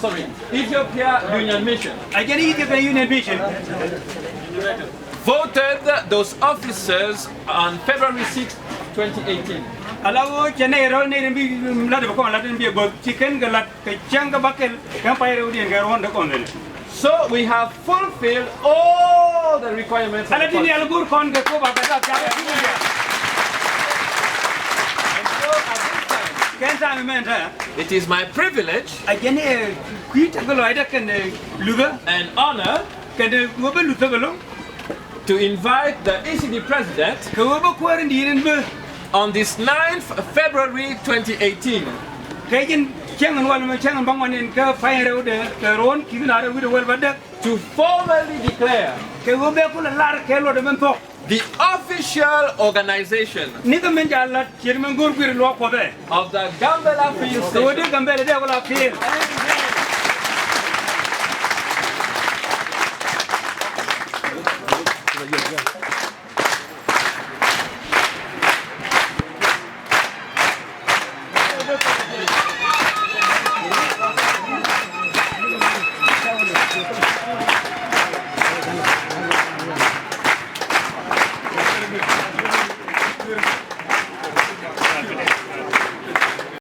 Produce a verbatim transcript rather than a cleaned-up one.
Sorry, Ethiopia Union Mission. A jɛn Ethiopia Union Mission. Voted those officers on February sixth, twenty eighteen. Ala wä cɛ nɛy rɔl nɛy bi lat bä kɔn lat bi guɔth ci kɛn kɛ lat kɛ cäŋ kɛ bäkɛl kɛn pay rɛwdiɛn kɛ ruɔ̱n dee kɔn dhil. So we have fulfilled all the requirements of the constitution. Ala ti ni ala go̱r kɔn kɛ kop a kɛ dak cak. And so at this time, kɛn ta̱a̱ mi mɛn ta̱a̱. It is my privilege. A jɛn ɛ kui̱ tekɛ lɔcdä kɛn ɛ luthä. And honor. Kɛn ɛ wä bä luthä bä lo̱ŋ. To invite the E C D president. Kɛ wä bä kuäär in di̱i̱t in bä. On this ninth February twenty eighteen. Kɛ jɛn cäŋ in wal mɛ cäŋ in bä ŋuan in kä pay rɛwdɛ kɛ ruɔ̱n ki̱n a rɛw wi̱cdɛ wäl bädäk. To formally declare. Kɛ wä bɛ kulɛ lar kɛ luɔtdɛ mɛn thuɔ̱k. The official organization. Ni kɛ min ca lat ciet min go̱o̱r guir luɔk Kuɔth ɛ. Of the Gambela Filling Station. Kɛ wä dee Gambela dee kula fil.